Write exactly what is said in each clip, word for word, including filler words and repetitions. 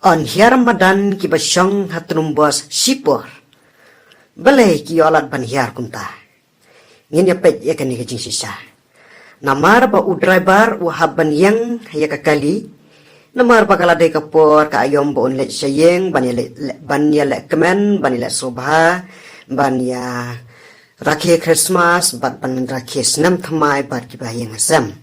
Yn hiar madan kiba shong ha Tnum Bos shipor. Balei ki ïoh lad ban hiar kumta? Ngin ïa peit ïa kane ka jingshisha. Namar ba u driver u hap ban ïeng ïa ka kali. Namar ba ka la dei ka por ka aïom ba un leit sha ïing ban ïa leh, leh, ban ïa leh kmen, ban ïa leh sngewbha, ban ïa rakhe Christmas, bad ban rakhe snem thymmai bad kiba ïing hasem.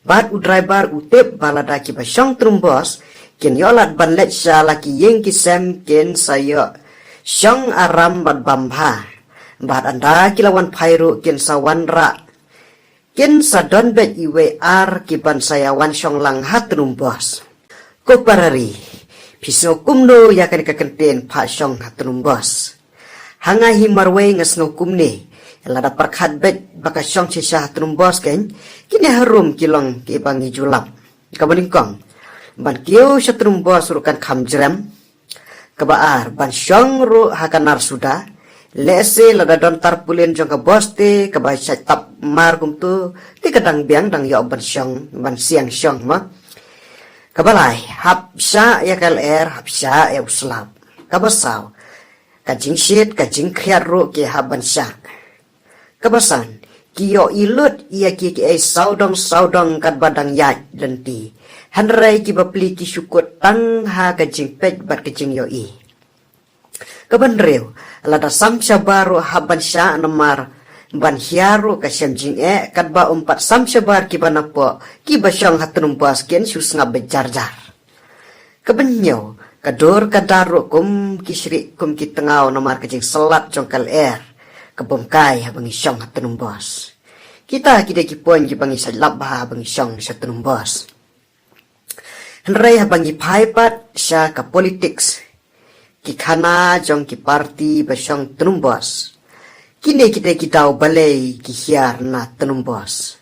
Bad u driver u tip ba lada kiba shong Tnum Bos kin ïoh lad ban leit sha la ki ïing ki sem, kin sa ïoh shong aram bad bam bha. Bad ynda ki la wan phai ruh kin sa wanrah, kin sa don beit iwei ar kiban sa ïa wan shong lang ha Tnum Bos. Ko para ri, phi sngew kumno ïa kane ka kyntien phah shong ha Tnum Bos? Ha nga hi marwei nga sngew kumne. Lada pyrkhat beit ba ka shong shisha ha Tnum Bos, keiñ, kine harum ki long kiba ngi ju lap. Kaba nyngkong, ban kiew sha Tnum Bos ruh kan kham jrem. Kaba ar, ban shong ruh ha ka nar suda. Lehse lada don tarpaulin jong ka bos te kaba shait tap mar kumto, te ka dang biang dang ïoh ban shong, ban siang shong mo. Kaba lai, hap shah ïa ka lyer, hap shah ïa u slap. Kaba saw, ka jingshit, ka jingkhriat ruh ki hap ban shah. Kaba san, ki ïohi lut ïa kiei kiei sawdong sawdong katba dang ïaid lynti. Hynrei kiba pli ki shu kut tang ha ka jingpeit bad ka jingïohi. Kaba hynriew, lada sam shabar ruh hap ban shah namar ban hiar ruh ka shem jingeh, katba ym pat sam shabar kiba napoh, kiba shong ha Tnum Bos kin shu sngap beit jar jar. Kaba hynñiew, ka dur ka dar ruh kum ki shrieh kum ki tngaw namar ka jingslat jong ka lyer, ka bym kai haba ngi shong ha Tnum Bos. Kita ki dei ki point kiba ngi sait lap bha haba ngi shong sha Tnum Bos. Hynrei haba ngi phai pat sha ka politics, ki khana jong ki parti ba shong Tnum Bos, kine ki dei ki daw balei ki hiar na Tnum Bos.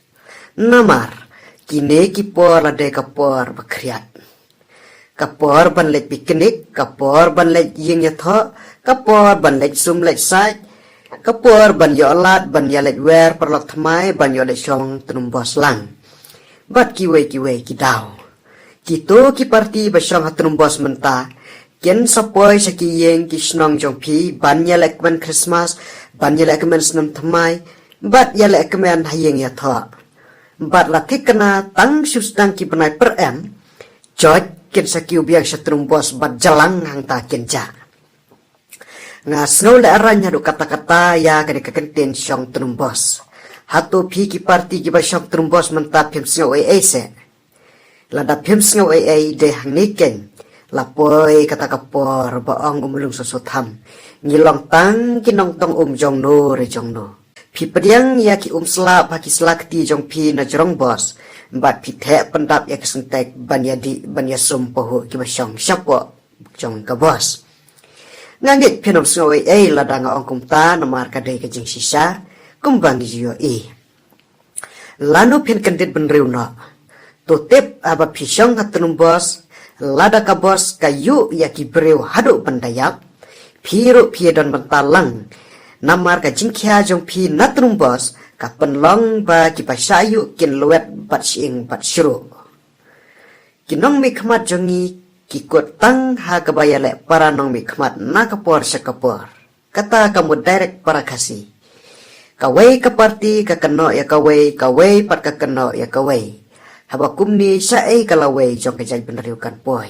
Namar kine ki por la dei ka por ba khriat. Ka por ban leit picnic, ka por ban leit ïing ïathoh, ka por ban leit sum leit sait, ka por ban ïoh lad ban ïa leit wer paralok thymmai, ban ïoh leit shong Tnum Bos lang. Bad kiwei kiwei ki daw. Kito ki parti ba shong ha Tnum Bos mynta kin sa poi sha ki ïing ki shnong jong phi ban ïa leh kmen Christmas, ban ïa leh kmen snem thymmai, bad ïa leh kmen ha ïing ïathoh. Bad la thikna tang shu sdang ki bnai pyrem, joit kin sa kiew biang sha Tnum Bos bad jlang hangta kin jah. Nga sngew lehraiñ haduh katta katta ïa kane ka kyntien shong Tnum Bos. Hato phi ki parti kiba shong Tnum Bos mynta phim sngew ei ei seh? Lada phim sngew ei ei, dei hangne keiñ la poi kata ka por ba ong u Mulung Soso Tham, ngi long tang ki nongtong um jong no re jong no. Phi pdiang ïa ki um slap ha ki sla kti jong phi na jrong bos, bad phi theh pyndap ïa ki syntek ban ïa dih ban ïa sum pahuh kiba shong shapoh jong ka bos. Nga ngeit phin ym sngew ei ei lada nga ong kumta namar ka dei ka jingshisha kumba ngi ju ïohi. Lano phin kyndit bynriew noh? To tip, haba phi shong ha Tnum Bos, lada ka bos ka ïuh ïa ki briew haduh ban da ïap, phi ruh phi ïa don bynta lang. Namar ka jingkhia jong phi na Tnum Bos ka pynlong ba kiba shah ïuh kin lwet bad shyieng bad shruh. Ki nongmihkhmat jong ngi ki kut tang ha kaba ïaleh para nongmihkhmat na ka por sha ka por. Kata ka mut direct para Khasi. Kawei ka parti ka kynnoh ïa kawei, kawei pat ka kynnoh ïa kawei. Haba kumne, shaei ka lawei jong ka jaitbynriew kan poi?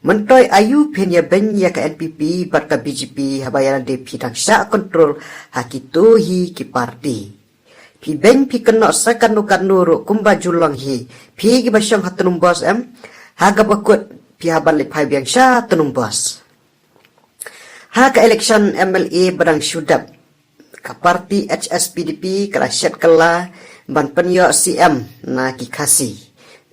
Myntoi aïu phin ïa beiñ ïa ka N P P bad ka B J P haba ïa lade phi dang shah control ha kito hi ki parti? Phi beiñ phi kynnoh sa katno katno ruh kumba ju long hi phi kiba shong ha Tnum Bos em? Ha kaba kut phi hap ban leit phai biang sha Tnum Bos. Ha ka election M L A ba dang shu dep, ka parti H S P D P ka la shet kylla ban pynïoh C M na ki Khasi,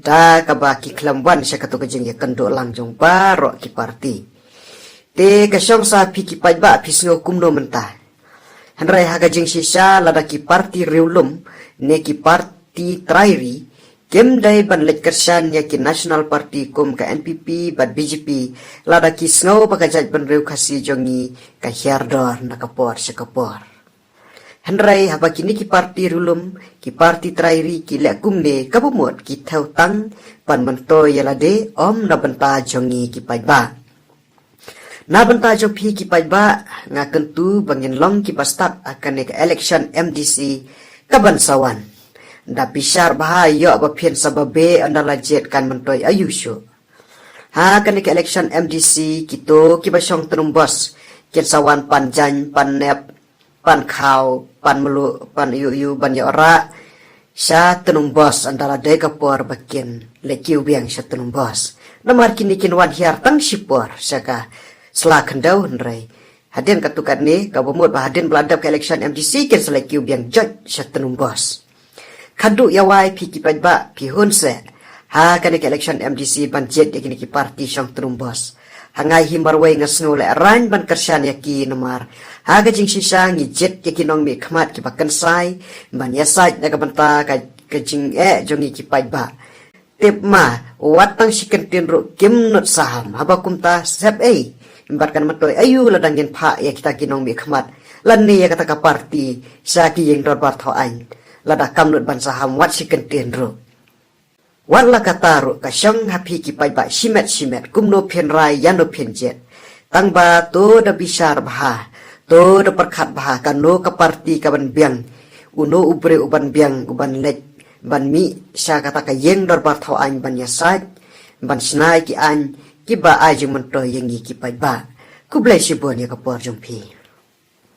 da kaba ki khlem wan sha kato ka jingïakynduh lang jong baroh ki parti. Te ka shong sa phi ki paidbah phi sngew kumno mynta? Hynrei ha ka jingshisha lada ki parti riewlum ne ki parti trai ri kim dei ban leit kyrshan ïa ki National Party kum ka N P P bad B J P, lada ki sngew ba ka jaitbynriew Khasi jong ngi ka hiar dor na ka por sha ka por. Hynrei haba kine ki parti riewlum, ki parti trai ri ki leh kumne, kaba mut ki thew tang Pan myntoi ïa lade, ym na bynta jong ngi ki paidbah. Na bynta jong phi ki paidbah, nga kyntu ba ngin long kiba stad ha kane ka election M D C kaban sa wan. Da bishar bha ïoh ba phin sa ba beh ynda la jied kan myntoi aïu shuh. Ha kane ka election M D C kito kiba shong tnum bos kin sa wan pan jaiñ, pan nep, pan khaw, pan mluh, pan ïuh ïuh ban ïoh rah sha tnum bos ynda la dei ka por ba kin leit kiew biang sha tnum bos. Namar kine kin wan hiar tang shipor sha ka sla khyndew, hynrei hadien katto katne kaba mut ba hadien ba la dep ka election M D C kin sa leit kiew biang joit sha tnum bos. Khadduh ïa wai phi ki paidbah phi hun seh ha kane ka election M D C ban jied ïa kine ki party shong tnum bos. Ha nga hi marwei nga sngew lehraiñ ban kyrshan ïa ki namar ha ka jingshisha ngi jied ïa ki nongmihkhmat kiba kynsai ban ïasaid na ka bynta ka, ka jingeh jong ngi ki paidbah. Tip ma, wat tang shi kyntien ruh kim nud saham, haba kumta sep ei. Bad kan myntoi aïu lada ngin phah ïa kita ki nongmihkhmat lane ïa kata ka party sha ki ïing dorbar thaw aiñ lada kam nud ban saham wat shi kyntien ruh. Wat la kata ruh ka shong ha phi ki paidbah shimet shimet kumno phin rai ïano phin jied. Tang ba to da bishar bha, to da pyrkhat bha kano ka party kaban biang, uno u briew uban biang uban leit ban mih sha kata ka ïing dorbar thaw aiñ ban ïasaid, ban shna ïa ki aiñ kiba ai jingmyntoi ïa ngi ki paidbah. Khublei shibun ïa ka por jong phi.